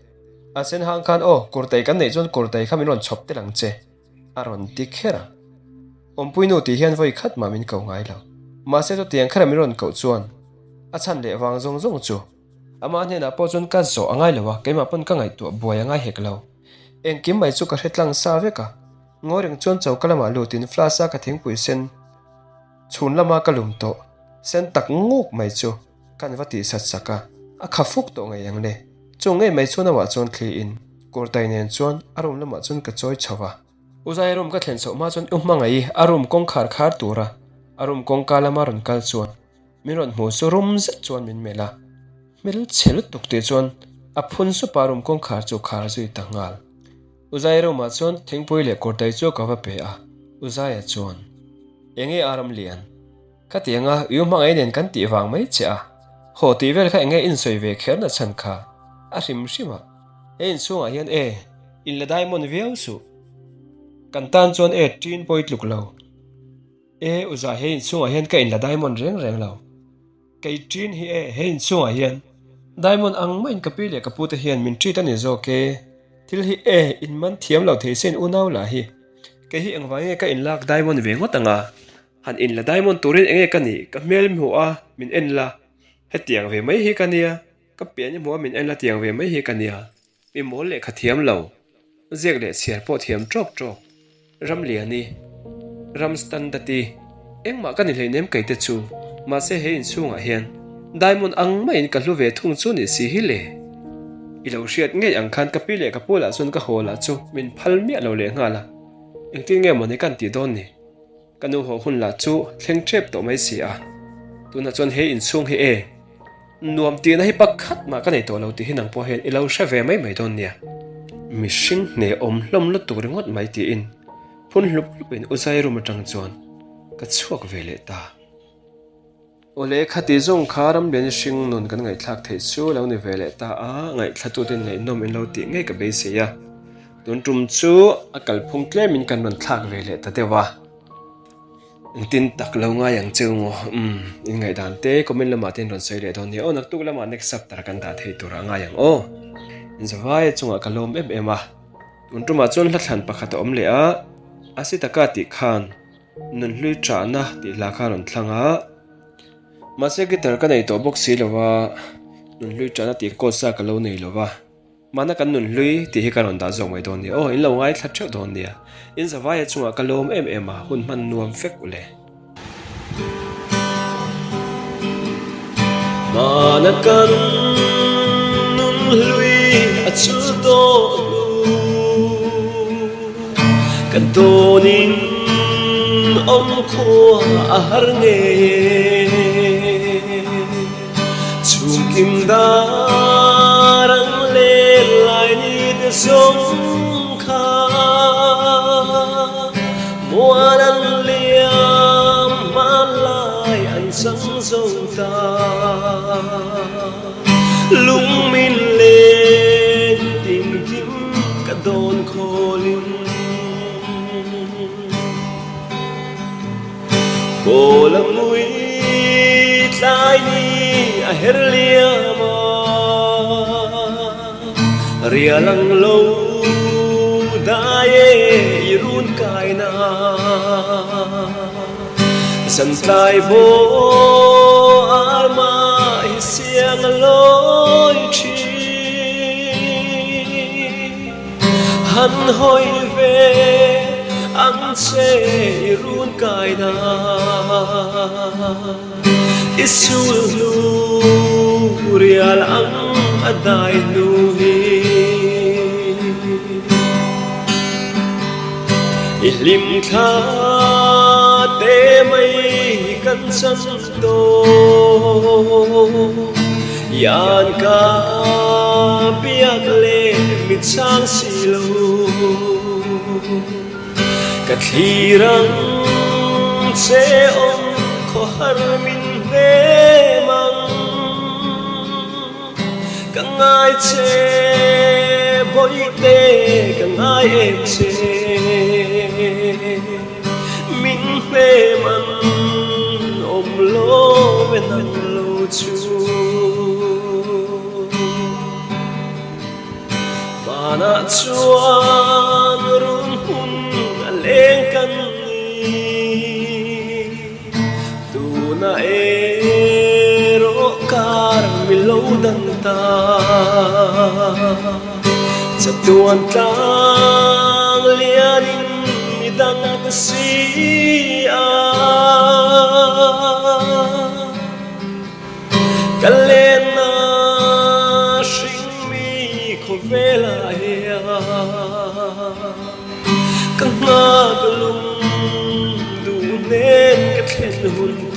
A sen hang khan aw, kurtai kan neih chuan kurtai kha min rawn chhawp tel ang che, a rawn ti kher a. Awmpui nu tih hian vawi khat mah min ko ngai lo. Mahse chutiang khera min rawn koh chuan a chhan leh vang zawng zawng chu amah hnenah pawh chuan ka zawh a ngai lo a, keimah pawn ka ngaihtuah buai a ngai hek lo. Engkim mai chu ka hre tlang sa vek a. Ngawi reng chuan choka lamah lutin flask a ka thingpui sen. Chhun lama ka lum tawh sen tak nguk mai chu kan va tih sat sak a, a kha fuk tawh ngei ang le. Chu ngei mai chuan amah chuan thli in kurtai nen chuan a room lamah chuan ka chawi chho va. U Zai room ka thlen chhoh hma chuan U Hmangaih a room kawngkhar khar tura a room kawngka lama rawn kal chuan min rawn hmu chu rum zet chuan min melh a, hmel chhe lutuk tih chuan a phun sup a room kawngkhar chu khar zui ta nghal. U Zai room ah chuan thingpui leh kurtai chu ka va pe a, U Zaia chuan, Enge a Ramlian? Khatianga U Hmangaih nen kan tih vang mai che a, haw tih vel kha enge insawi ve kher na chhan kha a hrim hrim a, he inchhungah hian e, in la diamond viau suh. Kan tan chuan e ṭin pawi tluk lo. E U Zai he inchhungah hian ka in la diamond reng reng lo. Kei ṭin hi e, he inchhungah hian diamond ang maiin ka pi leh ka pu te hian min ṭit a ni zawk e. Thil hi e, in man thiam lo thei sen unau lah hi. Kei hi engvang nge ka in lak diamond ve ngawt ang a? Han in la diamond turin enge ka nih? Ka hmel hmuh a, min en la. Hetiang ve mai hi ka nia. Ka pian i hmuh a, min en la tiang ve mai hi ka nia. Mi mawl lehkha thiam lo. Ziak leh chhiar pawh thiam tawk tawk. Ramliani, Ram Standard-i, engmah ka ni hleinem kei te chu. Mahse he inchhungah hian diamond ang maiin ka hlu ve thung chu ni si hi le. I lo hriat ngei ang khan ka pi leh ka pu lah chuan ka haw lah chu min phal miah lo leh nghal a. Engtin nge mawni kan tih dawn ni? Ka nu haw hun lah chu thleng tep tawh mai si a, tunah chuan he inchhung hi e, nuam tihna hi pakhat mah ka nei tawh lo tih hi nang pawh hian i lo hre ve mai mai dawn nia. Mihring hne awm hlawm lutuk ringawt mai tiin phun hlup hlupin U Zai room atang chuan ka chhuak ve leh ta. Awle, khati zawng kha Ramlian hring nun kan ngaihthlak theih chu lo ni ve leh ta a, ngaihthlatute'n ngaihnawm in lo tih ngei ka beisei a. Tun tum chu a kalphung tlemin kan rawn thlak ve leh ta deuh a. Engtin tak lo ngai ang cheu maw? Umm, in ngaihdan te comment lamah te in rawn sawi leh dawn nia aw, naktuk lamah next chapter kan dah thei tur a ngai ang aw. Inzavaia chungah ka lawm em em a, tun tumah chuan hlathlan pakhat a awm leh a, a si taka tih khan. Nunhlui ṭahna tih hla kha a rawn thlang a, mahse guitar ka nei tawh bawk si lo a, nunhlui ṭahna tih chord sa ka lo nei lo va, mahna kan nunhlui tih hi ka rawn dah zawk mai dawn nia aw, in lo ngaithla ṭheuh dawn nia, in zavaia chungah ka lawm em em a, hun hman nuam vek u le. Mahna kan nunhlui a chul tawh hnu. Kan tawnin awm khua a har ngei e. Chhungkim dar ang len lai ni te zawng kha Mual an liam hmanlai an chang zo ta. Lung min len tinkim ka dawn khawlin Kawl a mui tlai ni a her liam a, Rial ang lo dai e i run kai na. Zantlai vaw arma hi siang a lawi thin. Han hawi ve ang che i run kai na. I sul hnu rial ang a dai hnu hi. I hlim thla te mai kan chan tawh. Ian ka biak leh mi chang si lo. Ka thlir ang che awm khawhar min hnem ang. Ka ngai che bawihte ka ngai em che. Min hnem an awm lo ve nang lo chu. Vanah chuan run hun a leng kan ni. Tuna erawh kar mi lo dan ta. Chatuan tlang lianin mi. dang ta si a. Ka lenna hringmi khawvelah hian ka nghak lung duh nen ka thlen hun.